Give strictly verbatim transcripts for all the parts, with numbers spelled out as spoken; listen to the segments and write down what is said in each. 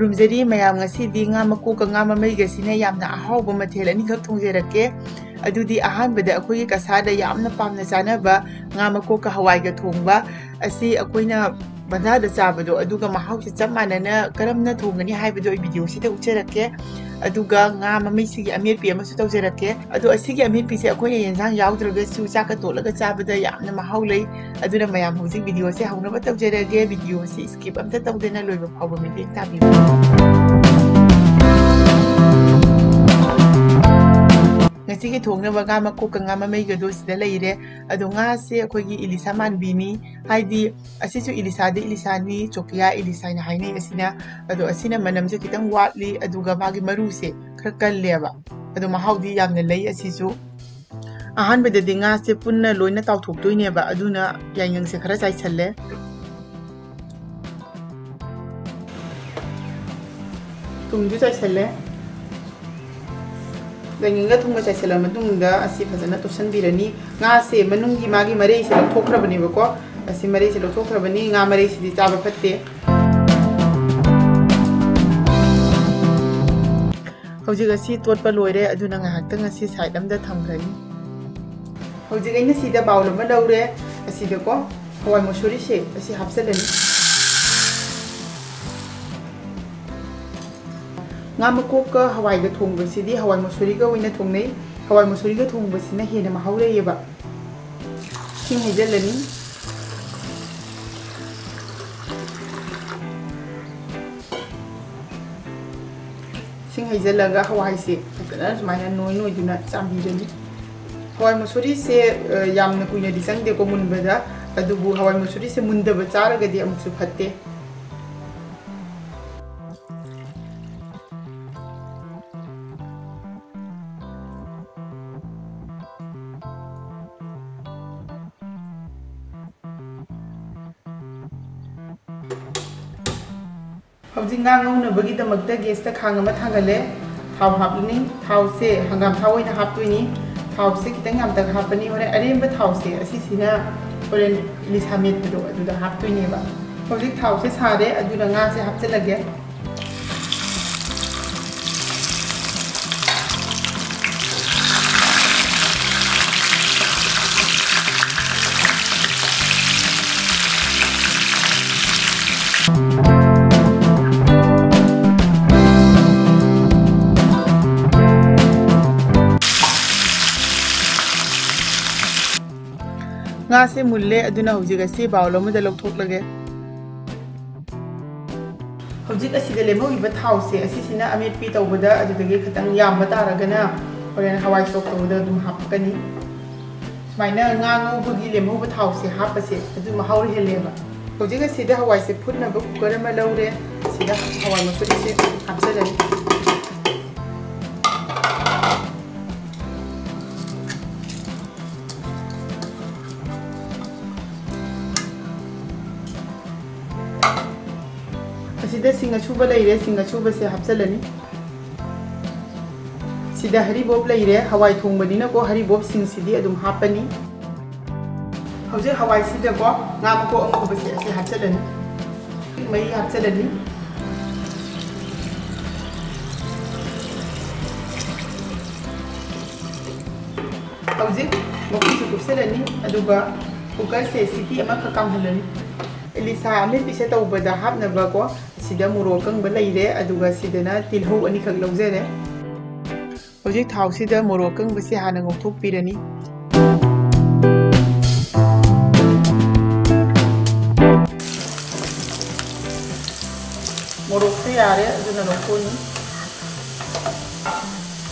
ꯊꯝꯖꯔꯤ ꯃꯌꯥꯝ, ꯉꯁꯤꯗꯤ ꯉꯥ ꯃꯀꯣꯛꯀ ꯉꯥ ꯃꯃꯩꯒꯁꯤꯅ ꯌꯥꯝꯅ ꯑꯍꯥꯎꯕ ꯃꯊꯦꯜ ꯑꯅꯤꯈꯛ ꯊꯣꯡꯖꯔꯛꯀꯦ꯫ ꯑꯗꯨꯗꯤ ꯑꯍꯥꯟꯕꯗ ꯑꯩꯈꯣꯏꯒꯤ ꯀꯁꯥꯗ ꯌꯥꯝꯅ ꯄꯥꯝꯅ ꯆꯥꯅꯕ ꯉꯥ ꯃꯀꯣꯛꯀ ꯍꯋꯥꯏꯒ ꯊꯣꯡꯕ ꯑꯁꯤ ꯑꯩꯈꯣꯏꯅ ꯕꯟꯗꯥꯗ ꯆꯥꯕꯗꯣ ꯑꯗꯨꯒ ꯃꯍꯥꯎꯁꯦ ꯆꯞ ꯃꯥꯟꯅꯅ ꯀꯔꯝꯅ ꯊꯣꯡꯒꯅꯤ ꯍꯥꯏꯕꯗꯣ ꯑꯩ ꯚꯤꯗꯤꯑꯣꯁꯤꯗ ꯎꯠꯆꯔꯛꯀꯦ꯫ ꯑꯗꯨꯒ ꯉꯥ ꯃꯃꯩꯁꯤꯒꯤ ꯑꯃꯦꯠꯄꯤ ꯑꯃꯁꯨ ꯇꯧꯖꯔꯛꯀꯦ꯫ ꯑꯗꯣ ꯑꯁꯤꯒꯤ ꯑꯃꯦꯠꯄꯤꯁꯦ ꯑꯩꯈꯣꯏꯅ ꯌꯦꯟꯁꯥꯡ ꯌꯥꯎꯗ꯭ꯔꯒꯁꯨ ꯆꯥꯛꯀ ꯇꯣꯠꯂꯒ ꯆꯥꯕꯗ ꯌꯥꯝꯅ ꯃꯍꯥꯎ ꯂꯩ꯫ ꯑꯗꯨꯅ ꯃꯌꯥꯝ ꯍꯧꯖꯤꯛ ꯚꯤꯗꯤꯑꯣꯁꯦ ꯍꯧꯅꯕ ꯇꯧꯖꯔꯒꯦ꯫ ꯚꯤꯗꯤꯑꯣꯁꯤ skip ꯑꯝꯇ ꯇꯧꯗꯅ ꯂꯣꯏꯕ ꯐꯥꯎꯕ ꯃꯤꯠꯌꯦꯡ ꯇꯥꯕꯤꯌꯨ꯫ ꯉꯁꯤꯒꯤ ꯊꯣꯡꯅꯕ ꯉꯥ ꯃꯀꯣꯛꯀ ꯉꯥ ꯃꯃꯩꯒꯗꯣ ꯁꯤꯗ ꯂꯩꯔꯦ꯫ ꯑꯗꯣ ꯉꯥꯁꯦ ꯑꯩꯈꯣꯏꯒꯤ ꯏꯂꯤꯁꯥ ꯃꯥꯟꯕꯤꯅꯤ, ꯍꯥꯏꯗꯤ ꯑꯁꯤꯁꯨ ꯏꯂꯤꯁꯥꯗꯤ ꯏꯂꯤꯁꯥꯅꯤ, ꯆꯣꯀꯤꯌꯥ ꯏꯂꯤꯁꯥ ꯍꯥꯏꯅ ꯍꯥꯏꯅꯩ ꯑꯁꯤꯅ꯫ ꯑꯗꯣ ꯑꯁꯤꯅ ꯃꯅꯝꯁꯦ ꯈꯤꯇꯪ ꯋꯥꯠꯂꯤ, ꯑꯗꯨꯒ ꯃꯥꯒꯤ ꯃꯔꯨꯁꯦ ꯈꯔ ꯀꯜꯂꯦꯕ꯫ ꯑꯗꯣ ꯃꯍꯥꯎꯗꯤ ꯌꯥꯝꯅ ꯂꯩ ꯑꯁꯤꯁꯨ꯫ ꯑꯍꯥꯟꯕꯗꯗꯤ ꯉꯥꯁꯦ ꯄꯨꯟꯅ ꯂꯣꯏꯅ ꯇꯥꯎꯊꯣꯛꯇꯣꯏꯅꯦꯕ, ꯑꯗꯨꯅ ꯌꯥꯏꯉꯪꯁꯦ ꯈꯔ ꯆꯥꯏꯁꯜꯂꯦ꯫ ꯊꯨꯝꯁꯨ ꯆꯥꯏꯁꯜꯂꯦ꯫ ꯌꯥꯏꯉꯪꯒ ꯊꯨꯝꯒ ꯆꯥꯏꯁꯜꯂ ꯃꯇꯨꯡꯗ ꯑꯁꯤ ꯐꯖꯅ ꯇꯣꯠꯁꯟꯕꯤꯔꯅꯤ꯫ ꯉꯥꯁꯦ ꯃꯅꯨꯡꯒꯤ ꯃꯥꯒꯤ ꯃꯔꯩꯁꯦ ꯂꯧꯊꯣꯛꯈ꯭ꯔꯕꯅꯦꯕꯀꯣ꯫ ꯑꯁꯤ ꯃꯔꯩꯁꯦ ꯂꯧꯊꯣꯛꯈ꯭ꯔꯕꯅꯤ꯫ ꯉꯥ ꯃꯔꯩꯁꯤꯗꯤ ꯆꯥꯕ ꯐꯠꯇꯦ꯫ ꯍꯧꯖꯤꯛ ꯑꯁꯤ ꯇꯣꯠꯄ ꯂꯣꯏꯔꯦ, ꯑꯗꯨꯅ ꯉꯥꯏꯍꯥꯛꯇꯪ ꯑꯁꯤ side ꯑꯝꯗ ꯊꯝꯈ꯭ꯔꯅꯤ꯫ ꯍꯧꯖꯤꯛ ꯑꯩꯅ ꯁꯤꯗ bowl ꯑꯃ ꯂꯧꯔꯦ꯫ ꯑꯁꯤꯗꯀꯣ ꯍꯋꯥꯏ ꯃꯁꯨꯔꯤꯁꯦ ꯑꯁꯤ ꯍꯥꯞꯆꯜꯂꯅꯤ꯫ ꯉꯥ ꯃꯀꯣꯛꯀ ꯍꯋꯥꯏꯒ ꯊꯣꯡꯕꯁꯤꯗꯤ ꯍꯋꯥꯏ ꯃꯁꯨꯔꯤꯒ ꯑꯣꯏꯅ ꯊꯣꯡꯅꯩ꯫ ꯍꯋꯥꯏ ꯃꯁꯨꯔꯤꯒ ꯊꯣꯡꯕꯁꯤꯅ ꯍꯦꯟꯅ ꯃꯍꯥꯎ ꯂꯩꯌꯦꯕ꯫ ꯏꯁꯤꯡ ꯍꯩꯖꯤꯜꯂꯅꯤ꯫ ꯏꯁꯤꯡ ꯍꯩꯖꯤꯜꯂꯒ ꯍꯋꯥꯏꯁꯦ ꯐꯖꯅ ꯁꯨꯃꯥꯏꯅ ꯅꯣꯏ ꯅꯣꯏꯗꯨꯅ ꯆꯥꯝꯕꯤꯔꯅꯤ꯫ ꯍꯋꯥꯏ ꯃꯁꯨꯔꯤꯁꯦ, ꯑ, ꯌꯥꯝꯅ ꯀꯨꯏꯅꯗꯤ ꯆꯪꯗꯦꯀꯣ ꯃꯨꯟꯕꯗ, ꯑꯗꯨꯕꯨ ꯍꯋꯥꯏ ꯃꯁꯨꯔꯤꯁꯦ ꯃꯨꯟꯗꯕ ꯆꯥꯔꯒꯗꯤ ꯑꯃꯨꯛꯁꯨ ꯐꯠꯇꯦ꯫ ꯍꯧꯖꯤꯛ ꯉꯥ ꯉꯧꯅꯕꯒꯤꯗꯃꯛꯇ gasꯇ ꯈꯥꯡ ꯑꯃ ꯊꯥꯡꯒꯠꯂꯦ꯫ ꯊꯥꯎ ꯍꯥꯞꯂꯅꯤ꯫ ꯊꯥꯎꯁꯦ ꯍꯪꯒꯥꯝ ꯊꯥꯎ ꯑꯣꯏꯅ ꯍꯥꯞꯇꯣꯏꯅꯤ꯫ ꯊꯥꯎꯁꯦ ꯈꯤꯇꯪ ꯌꯥꯝꯇꯛ ꯍꯥꯞꯄꯅꯤ꯫ ꯍꯣꯔꯦꯟ ꯑꯔꯦꯝꯕ ꯊꯥꯎꯁꯦ ꯑꯁꯤꯁꯤꯅ ꯍꯣꯔꯦꯟ ꯏꯂꯤꯁꯥ ꯃꯦꯠꯄꯗꯣ ꯑꯗꯨꯗ ꯍꯥꯞꯇꯣꯏꯅꯦꯕ꯫ ꯍꯧꯖꯤꯛ ꯊꯥꯎꯁꯦ ꯁꯥꯔꯦ, ꯑꯗꯨꯅ ꯉꯥꯁꯦ ꯍꯥꯞꯆꯤꯜꯂꯒꯦ꯫ ꯉꯥꯁꯦ ꯃꯨꯜꯂꯦ, ꯑꯗꯨꯅ ꯍꯧꯖꯤꯛ ꯑꯁꯤ bowl ꯑꯃꯗ ꯂꯧꯊꯣꯛꯂꯒꯦ꯫ ꯍꯧꯖꯤꯛ ꯑꯁꯤꯗ ꯂꯦꯝꯍꯧꯔꯤꯕ ꯊꯥꯎꯁꯦ, ꯑꯁꯤꯁꯤꯅ ꯑꯃꯦꯠꯄꯤ ꯇꯧꯕꯗ ꯑꯗꯨꯗꯒꯤ ꯈꯤꯇꯪ ꯌꯥꯝꯕ ꯇꯥꯔꯒꯅ ꯍꯣꯔꯦꯟ ꯍꯋꯥꯏ ꯁꯣꯛ ꯇꯧꯕꯗ ꯑꯗꯨꯝ ꯍꯥꯞꯀꯅꯤ꯫ ꯁꯨꯃꯥꯏꯅ ꯉꯥ ꯉꯧꯕꯒꯤ ꯂꯦꯝꯍꯧꯕ ꯊꯥꯎꯁꯦ ꯍꯥꯞꯄꯁꯦ, ꯑꯗꯨ ꯃꯍꯥꯎ ꯍꯦꯜꯂꯦꯕ꯫ ꯍꯧꯖꯤꯛ ꯑꯁꯤꯗ ꯍꯋꯥꯏꯁꯦ ꯐꯨꯠꯅꯕ cooker ꯑꯃ ꯂꯧꯔꯦ꯫ ꯁꯤꯗ ꯍꯋꯥꯏ ꯃꯀꯨꯁꯦ ꯍꯥꯞꯆꯜꯂꯅꯤ꯫ ꯑꯁꯤꯗ ꯁꯤꯡ ꯑꯁꯨꯕ ꯂꯩꯔꯦ, ꯁꯤꯡ ꯑꯁꯨꯕꯁꯦ ꯍꯥꯞꯆꯜꯂꯅꯤ꯫ ꯁꯤꯗ ꯍꯔꯤꯕꯣꯞ ꯂꯩꯔꯦ, ꯍꯋꯥꯏ ꯊꯣꯡꯕꯅꯤꯅꯀꯣ ꯍꯔꯤꯕꯣꯞ ꯁꯤꯡꯁꯤꯗꯤ ꯑꯗꯨꯝ ꯍꯥꯞꯄꯅꯤ꯫ ꯍꯧꯖꯤꯛ ꯍꯋꯥꯏꯁꯤꯗꯀꯣ ꯉꯥ ꯃꯀꯣꯛ ꯑꯉꯧꯕꯁꯦ ꯑꯁꯤ ꯍꯥꯞꯆꯜꯂꯅꯤ꯫ ꯃꯍꯤ ꯍꯥꯞꯆꯜꯂꯅꯤ꯫ ꯍꯧꯖꯤꯛ ꯃꯈꯨꯝꯁꯨ ꯀꯨꯞꯁꯜꯂꯅꯤ, ꯑꯗꯨꯒ cookerꯁꯦ ꯁꯤꯇꯤ ꯑꯃꯈꯛ ꯀꯥꯝꯍꯜꯂꯅꯤ꯫ ꯏꯂꯤꯁꯥ ꯑꯃꯦꯠꯄꯤꯁꯦ ꯇꯧꯕꯗ ꯍꯥꯞꯅꯕꯀꯣ, ꯁꯤꯗ ꯃꯣꯔꯣꯛ ꯑꯀꯪꯕ ꯂꯩꯔꯦ, ꯑꯗꯨꯒ ꯁꯤꯗꯅ ꯇꯤꯜꯍꯧ ꯑꯅꯤꯈꯛ ꯂꯧꯖꯔꯦ꯫ ꯍꯧꯖꯤꯛ ꯊꯥꯎꯁꯤꯗ ꯃꯣꯔꯣꯛ ꯑꯀꯪꯕꯁꯦ ꯍꯥꯟꯅ ꯉꯧꯊꯣꯛꯄꯤꯔꯅꯤ꯫ ꯃꯣꯔꯣꯛꯁꯦ ꯌꯥꯔꯦ, ꯑꯗꯨꯅ ꯂꯧꯊꯣꯛꯑꯅꯤ꯫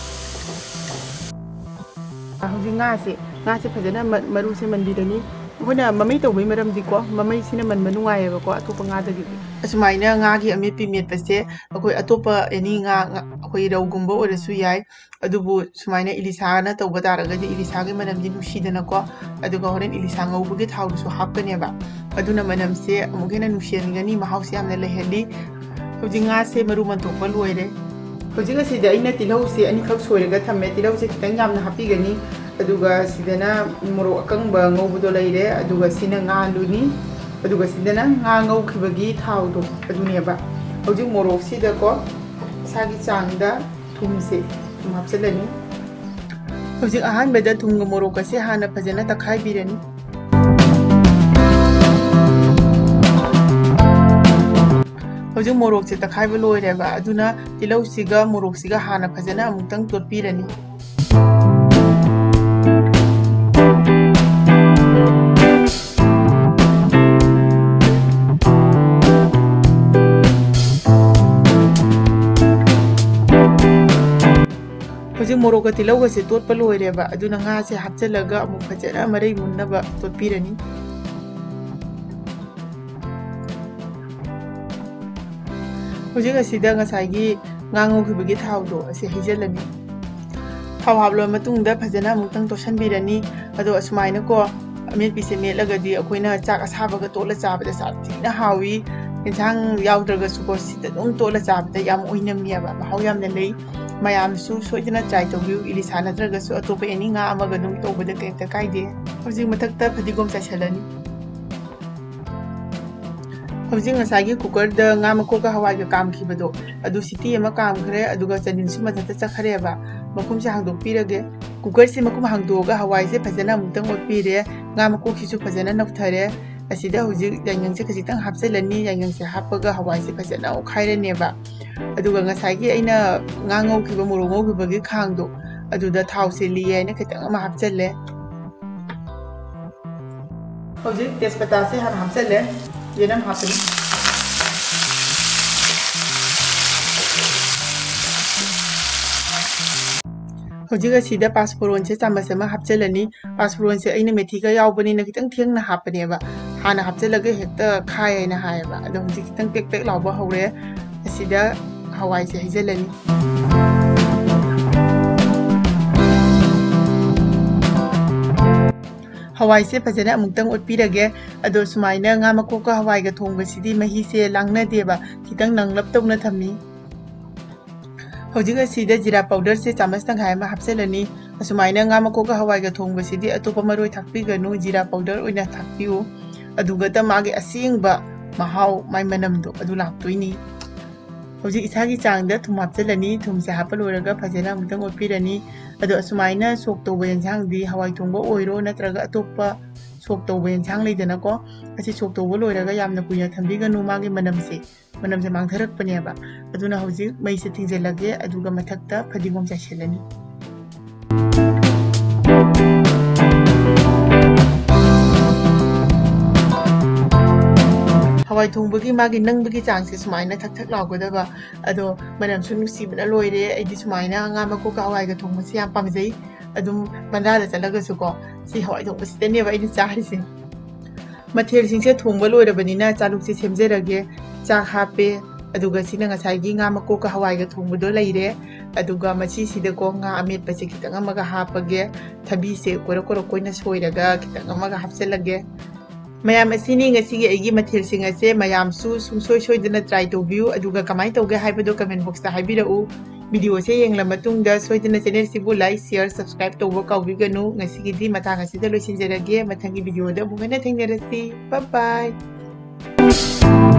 ꯍꯧꯖꯤꯛ ꯉꯥꯁꯦ, ꯉꯥꯁꯦ ꯐꯖꯅ ꯃ-, ꯃꯔꯨꯁꯦ ꯃꯟꯕꯤꯔꯅꯤ꯫ ꯑꯩꯈꯣꯏꯅ ꯃꯃꯩ ꯇꯧꯕꯩ ꯃꯔꯝꯗꯤꯀꯣ, ꯃꯃꯩꯁꯤꯅ ꯃꯟꯕ ꯅꯨꯡꯉꯥꯏꯌꯦꯕꯀꯣ ꯑꯇꯣꯞꯄ ꯉꯥꯗꯒꯤꯗꯤ꯫ ꯑꯁꯨꯃꯥꯏꯅ ꯉꯥꯒꯤ ꯑꯃꯦꯠꯄꯤ ꯃꯦꯠꯄꯁꯦ ꯑꯩꯈꯣꯏ ꯑꯇꯣꯞꯄ ꯑꯦꯅꯤ ꯉꯥ, ꯉꯥ, ꯑꯩꯈꯣꯏ ꯔꯧꯒꯨꯝꯕ ꯑꯣꯏꯔꯁꯨ ꯌꯥꯏ, ꯑꯗꯨꯕꯨ ꯁꯨꯃꯥꯏꯅ ꯏꯂꯤꯁꯥꯅ ꯇꯧꯕ ꯇꯥꯔꯒꯗꯤ ꯏꯂꯤꯁꯥꯒꯤ ꯃꯅꯝꯗꯤ ꯅꯨꯡꯁꯤꯗꯅꯀꯣ, ꯑꯗꯨꯒ ꯍꯣꯔꯦꯟ ꯏꯂꯤꯁꯥ ꯉꯧꯕꯒꯤ ꯊꯥꯎꯗꯨꯁꯨ ꯍꯥꯞꯀꯅꯦꯕ, ꯑꯗꯨꯅ ꯃꯅꯝꯁꯦ ꯑꯃꯨꯛ ꯍꯦꯟꯅ ꯅꯨꯡꯁꯤꯍꯟꯒꯅꯤ, ꯃꯍꯥꯎꯁꯦ ꯌꯥꯝꯅ ꯂꯩꯍꯜꯂꯤ꯫ ꯍꯧꯖꯤꯛ ꯉꯥꯁꯦ ꯃꯔꯨ ꯃꯟꯊꯣꯛꯄ ꯂꯣꯏꯔꯦ꯫ ꯍꯧꯖꯤꯛ ꯑꯁꯤꯗ ꯑꯩꯅ ꯇꯤꯜꯍꯧꯁꯦ ꯑꯅꯤꯈꯛ ꯁꯣꯏꯔꯒ ꯊꯝꯃꯦ꯫ ꯇꯤꯜꯍꯧꯁꯦ ꯈꯤꯇꯪ ꯌꯥꯝꯅ ꯍꯥꯞꯄꯤꯒꯅꯤ, ꯑꯗꯨꯒ ꯁꯤꯗꯅ ꯃꯣꯔꯣꯛ ꯑꯀꯪꯕ ꯉꯧꯕꯗꯣ ꯂꯩꯔꯦ, ꯑꯗꯨꯒ ꯁꯤꯅ ꯉꯥ ꯑꯂꯨꯅꯤ, ꯑꯗꯨꯒ ꯁꯤꯗꯅ ꯉꯥ ꯉꯧꯈꯤꯕꯒꯤ ꯊꯥꯎꯗꯣ ꯑꯗꯨꯅꯦꯕ꯫ ꯍꯧꯖꯤꯛ ꯃꯣꯔꯣꯛꯁꯤꯗꯀꯣ ꯏꯁꯥꯒꯤ ꯆꯥꯡꯗ ꯊꯨꯝꯁꯦ ꯑꯗꯨꯝ ꯍꯥꯞꯆꯤꯜꯂꯅꯤ꯫ ꯍꯧꯖꯤꯛ ꯑꯍꯥꯟꯕꯗ ꯊꯨꯝꯒ ꯃꯣꯔꯣꯛꯀꯁꯦ ꯍꯥꯟꯅ ꯐꯖꯅ ꯇꯛꯈꯥꯏꯕꯤꯔꯅꯤ꯫ ꯍꯧꯖꯤꯛ ꯃꯣꯔꯣꯛꯁꯦ ꯇꯛꯈꯥꯏꯕ ꯂꯣꯏꯔꯦꯕ, ꯑꯗꯨꯅ ꯇꯤꯜꯍꯧꯁꯤꯒ ꯃꯣꯔꯣꯛꯁꯤꯒ ꯍꯥꯟꯅ ꯐꯖꯅ ꯑꯃꯨꯛꯇꯪ ꯇꯣꯠꯄꯤꯔꯅꯤ꯫ ꯃꯣꯔꯣꯛꯀ ꯇꯤꯜꯍꯧꯒꯁꯦ ꯇꯣꯠꯄ ꯂꯣꯏꯔꯦꯕ, ꯑꯗꯨꯅ ꯉꯥꯁꯦ ꯍꯥꯞꯆꯤꯜꯂꯒ ꯑꯃꯨꯛ ꯐꯖꯅ ꯃꯔꯩ ꯃꯨꯟꯅꯕ ꯇꯣꯠꯄꯤꯔꯅꯤ꯫ ꯍꯧꯖꯤꯛ ꯑꯁꯤꯗ ꯉꯁꯥꯏꯒꯤ ꯉꯥ ꯉꯧꯈꯤꯕꯒꯤ ꯊꯥꯎꯗꯣ ꯑꯁꯤ ꯍꯩꯖꯤꯜꯂꯅꯤ꯫ ꯊꯥꯎ ꯍꯥꯞꯂꯕ ꯃꯇꯨꯡꯗ ꯐꯖꯅ ꯑꯃꯨꯛꯇꯪ ꯇꯣꯠꯁꯟꯕꯤꯔꯅꯤ꯫ ꯑꯗꯣ ꯑꯁꯨꯃꯥꯏꯅꯀꯣ ꯑꯃꯦꯠꯄꯤꯁꯦ ꯃꯦꯠꯂꯒꯗꯤ ꯑꯩꯈꯣꯏꯅ ꯆꯥꯛ ꯑꯁꯥꯕꯒ ꯇꯣꯠꯂ ꯆꯥꯕꯗ ꯌꯥꯝ ꯊꯤꯅ ꯍꯥꯎꯏ꯫ ꯌꯦꯟꯁꯥꯡ ꯌꯥꯎꯗ꯭ꯔꯒꯁꯨꯀꯣ ꯁꯤꯗ ꯑꯗꯨꯝ ꯇꯣꯠꯂ ꯆꯥꯕꯗ ꯌꯥꯝ ꯑꯣꯏꯅꯝꯃꯦꯕ, ꯃꯍꯥꯎ ꯌꯥꯝꯅ ꯂꯩ꯫ ꯃꯌꯥꯝꯁꯨ ꯁꯣꯏꯗꯅ try ꯇꯧꯕꯤꯌꯨ꯫ ꯏꯂꯤꯁꯥ ꯅꯠꯇ꯭ꯔꯒꯁꯨ ꯑꯇꯣꯞꯄ ꯑꯦꯅꯤ ꯉꯥ ꯑꯃꯒ ꯑꯗꯨꯝ ꯇꯧꯕꯗ ꯀꯩꯝꯇ ꯀꯥꯏꯗꯦ꯫ ꯍꯧꯖꯤꯛ ꯃꯊꯛꯇ ꯐꯗꯤꯒꯣꯝ ꯆꯥꯏꯁꯤꯜꯂꯅꯤ꯫ ꯍꯧꯖꯤꯛ ꯉꯁꯥꯏꯒꯤ ꯀꯨꯀꯔꯗ ꯉꯥ ꯃꯀꯣꯛꯀ ꯍꯋꯥꯏꯒ ꯀꯥꯝꯈꯤꯕꯗꯣ, ꯑꯗꯨ ꯁꯤꯇꯤ ꯑꯃ ꯀꯥꯝꯈ꯭ꯔꯦ, ꯑꯗꯨꯒ ꯆꯅꯤꯟꯁꯨ ꯃꯊꯛꯇ ꯆꯠꯈ꯭ꯔꯦꯕ꯫ ꯃꯈꯨꯝꯁꯦ ꯍꯥꯡꯗꯣꯛꯄꯤꯔꯒꯦ꯫ ꯀꯨꯀꯔꯁꯦ ꯃꯈꯨꯝ ꯍꯥꯡꯗꯣꯛꯑꯒ ꯍꯋꯥꯏꯁꯦ ꯐꯖꯅ ꯑꯃꯨꯛꯇꯪ ꯑꯣꯠꯄꯤꯔꯦ, ꯉꯥ ꯃꯀꯣꯛꯁꯤꯁꯨ ꯐꯖꯅ ꯅꯧꯊꯔꯦ꯫ ꯑꯁꯤꯗ ꯍꯧꯖꯤꯛ ꯌꯥꯏꯉꯪꯁꯦ ꯈꯖꯤꯛꯇꯪ ꯍꯥꯞꯆꯤꯜꯂꯅꯤ꯫ ꯌꯥꯏꯉꯪꯁꯦ ꯍꯥꯞꯄꯒ ꯍꯋꯥꯏꯁꯦ ꯐꯖꯅ ꯑꯣꯠꯈꯥꯏꯔꯅꯦꯕ꯫ ꯑꯗꯨꯒ ꯉꯁꯥꯏꯒꯤ ꯑꯩꯅ ꯉꯥ ꯉꯧꯈꯤꯕ, ꯃꯣꯔꯣꯛ ꯉꯧꯈꯤꯕꯒꯤ ꯈꯥꯡꯗꯣ, ꯑꯗꯨꯗ ꯊꯥꯎꯁꯦ ꯂꯤ ꯍꯥꯏꯅ ꯈꯤꯇꯪ ꯑꯃ ꯍꯥꯞꯆꯤꯜꯂꯦ꯫ ꯍꯧꯖꯤꯛ ꯇꯦꯖꯄꯇꯥꯁꯦ ꯍꯥꯟꯅ ꯍꯥꯞꯆꯜꯂꯦ꯫ ꯌꯦꯅꯝ ꯍꯥꯞꯄꯅꯤ꯫ ꯍꯧꯖꯤꯛ ꯑꯁꯤꯗ ꯄꯥꯁꯄꯣꯔꯣꯟꯁꯦ ꯆꯥꯃꯁ ꯑꯃ ꯍꯥꯞꯆꯜꯂꯅꯤ꯫ ꯄꯥꯁꯄꯣꯔꯣꯟꯁꯦ ꯑꯩꯅ ꯃꯦꯊꯤꯒ ꯌꯥꯎꯕꯅꯤꯅ ꯈꯤꯇꯪ ꯊꯦꯡꯅ ꯍꯥꯞꯄꯅꯦꯕ꯫ ꯍꯥꯟꯅ ꯍꯥꯞꯆꯜꯂꯒ ꯍꯦꯛꯇ ꯈꯥꯏ ꯍꯥꯏꯅ ꯍꯥꯏꯌꯦꯕ꯫ ꯑꯗꯣ ꯍꯧꯖꯤꯛ ꯈꯤꯇꯪ ꯄꯦꯛ ꯄꯦꯛ ꯂꯥꯎꯕ ꯍꯧꯔꯦ꯫ ꯑꯁꯤꯗ ꯍꯋꯥꯏꯁꯦ ꯍꯩꯖꯜꯂꯅꯤ꯫ ꯍꯋꯥꯏꯁꯦ ꯐꯖꯅ ꯑꯃꯨꯛꯇꯪ ꯑꯣꯠꯄꯤꯔꯒꯦ꯫ ꯑꯗꯣ ꯁꯨꯃꯥꯏꯅ ꯉꯥ ꯃꯀꯣꯛꯀ ꯍꯋꯥꯏꯒ ꯊꯣꯡꯕꯁꯤꯗꯤ ꯃꯍꯤꯁꯦ ꯂꯥꯡꯅꯗꯦꯕ, ꯈꯤꯇꯪ ꯅꯪꯂꯞ ꯇꯧꯅ ꯊꯝꯃꯤ꯫ ꯍꯧꯖꯤꯛ ꯑꯁꯤꯗ ꯖꯤꯔꯥ ꯄꯥꯎꯗꯔꯁꯦ ꯆꯥꯃꯁ ꯇꯪꯈꯥꯏ ꯑꯃ ꯍꯥꯞꯆꯤꯜꯂꯅꯤ꯫ ꯑꯁꯨꯃꯥꯏꯅ ꯉꯥ ꯃꯀꯣꯛꯀ ꯍꯋꯥꯏꯒ ꯊꯣꯡꯕꯁꯤꯗꯤ ꯑꯇꯣꯞꯄ ꯃꯔꯣꯏ ꯊꯥꯛꯄꯤꯒꯅꯨ, ꯖꯤꯔꯥ ꯄꯥꯎꯗꯔ ꯑꯣꯏꯅ ꯊꯥꯛꯄꯤꯌꯨ꯫ ꯑꯗꯨꯒꯇ ꯃꯥꯒꯤ ꯑꯁꯦꯡꯕ ꯃꯍꯥꯎ, ꯃꯥꯏ ꯃꯅꯝꯗꯣ ꯑꯗꯨ ꯂꯥꯛꯇꯣꯏꯅꯤ꯫ ꯍꯧꯖꯤꯛ ꯏꯁꯥꯒꯤ ꯆꯥꯡꯗ ꯊꯨꯝ ꯍꯥꯞꯆꯤꯜꯂꯅꯤ꯫ ꯊꯨꯝꯁꯦ ꯍꯥꯞꯄ ꯂꯣꯏꯔꯒ ꯐꯖꯅ ꯑꯃꯨꯛꯇꯪ ꯑꯣꯠꯄꯤꯔꯅꯤ꯫ ꯑꯗꯣ ꯑꯁꯨꯃꯥꯏꯅ ꯁꯣꯛ ꯇꯧꯕ ꯌꯦꯟꯁꯥꯡꯗꯤ, ꯍꯋꯥꯏ ꯊꯣꯡꯕ ꯑꯣꯏꯔꯣ ꯅꯠꯇ꯭ꯔꯒ ꯑꯇꯣꯞꯄ ꯁꯣꯛ ꯇꯧꯕ ꯌꯦꯟꯁꯥꯡ ꯂꯩꯗꯅꯀꯣ, ꯑꯁꯤ ꯁꯣꯛ ꯇꯧꯕ ꯂꯣꯏꯔꯒ ꯌꯥꯝꯅ ꯀꯨꯏꯅ ꯊꯝꯕꯤꯒꯅꯨ, ꯃꯥꯒꯤ ꯃꯅꯝꯁꯦ, ꯃꯅꯝꯁꯦ ꯃꯥꯡꯊꯔꯛꯄꯅꯦꯕ꯫ ꯑꯗꯨꯅ ꯍꯧꯖꯤꯛ ꯃꯩꯁꯦ ꯊꯤꯡꯖꯤꯜꯂꯒꯦ, ꯑꯗꯨꯒ ꯃꯊꯛꯇ ꯐꯗꯤꯒꯣꯝ ꯆꯥꯏꯁꯤꯜꯂꯅꯤ꯫ ꯍꯋꯥꯏ ꯊꯣꯡꯕꯒꯤ ꯃꯥꯒꯤ ꯅꯪꯕꯒꯤ ꯆꯥꯡꯁꯦ ꯁꯨꯃꯥꯏꯅ ꯊꯛ ꯊꯛ ꯂꯥꯎꯒꯗꯕ꯫ ꯑꯗꯣ ꯃꯅꯝꯁꯨ ꯅꯨꯡꯁꯤꯕꯅ ꯂꯣꯏꯔꯦ꯫ ꯑꯩꯗꯤ ꯁꯨꯃꯥꯏꯅ ꯉꯥ ꯃꯀꯣꯛꯀ ꯍꯋꯥꯏꯒ ꯊꯣꯡꯕꯁꯦ ꯌꯥꯝ ꯄꯥꯝꯖꯩ꯫ ꯑꯗꯨꯝ ꯕꯟꯗ꯭ꯔꯥꯗ ꯆꯠꯂꯒꯁꯨꯀꯣ, ꯁꯤ ꯍꯋꯥꯏ ꯊꯣꯡꯕꯁꯤꯗꯅꯦꯕ ꯑꯩꯅ ꯆꯥꯔꯤꯁꯦ꯫ ꯃꯊꯦꯜꯁꯤꯡꯁꯦ ꯊꯣꯡꯕ ꯂꯣꯏꯔꯕꯅꯤꯅ ꯆꯥꯂꯨꯛꯁꯦ ꯁꯦꯝꯖꯔꯒꯦ꯫ ꯆꯥꯛ ꯍꯥꯞꯄꯦ꯫ ꯑꯗꯨꯒ ꯁꯤꯅ ꯉꯁꯥꯏꯒꯤ ꯉꯥ ꯃꯀꯣꯛꯀ ꯍꯋꯥꯏꯒ ꯊꯣꯡꯕꯗꯣ ꯂꯩꯔꯦ꯫ ꯑꯗꯨꯒ ꯃꯁꯤꯁꯤꯗꯀꯣ ꯉꯥ ꯑꯃꯦꯠꯄꯁꯦ ꯈꯤꯇꯪ ꯑꯃꯒ ꯍꯥꯞꯄꯒꯦ꯫ ꯊꯕꯤꯁꯦ ꯀꯣꯏꯔꯞ ꯀꯣꯏꯔꯞ ꯀꯣꯏꯅ ꯁꯣꯏꯔꯒ ꯈꯤꯇꯪ ꯑꯃꯒ ꯍꯥꯞꯆꯤꯜꯂꯒꯦ꯫ ꯃꯌꯥꯝ, ꯑꯁꯤꯅꯤ ꯉꯁꯤꯒꯤ ꯑꯩꯒꯤ ꯃꯊꯦꯜꯁꯤꯡ ꯑꯁꯦ꯫ ꯃꯌꯥꯝꯁꯨ ꯁꯨꯡꯁꯣꯏ ꯁꯣꯏꯗꯅ try ꯇꯧꯕꯤꯌꯨ, ꯑꯗꯨꯒ ꯀꯃꯥꯏꯅ ꯇꯧꯒꯦ ꯍꯥꯏꯕꯗꯣ comment boxꯇ ꯍꯥꯏꯕꯤꯔꯛꯎ꯫ Videoꯁꯦ ꯌꯦꯡꯂ ꯃꯇꯨꯡꯗ ꯁꯣꯏꯗꯅ channelꯁꯤꯕꯨ like, share, subscribe ꯇꯧꯕ ꯀꯥꯎꯕꯤꯒꯅꯨ꯫ ꯉꯁꯤꯒꯤꯗꯤ ꯃꯇꯥꯡ ꯑꯁꯤꯗ ꯂꯣꯏꯁꯤꯟꯖꯔꯒꯦ꯫ ꯃꯊꯪꯒꯤ videoꯗ ꯑꯃꯨꯛ ꯍꯟꯅ ꯊꯦꯡꯅꯔꯁꯤ꯫ Bye bye꯫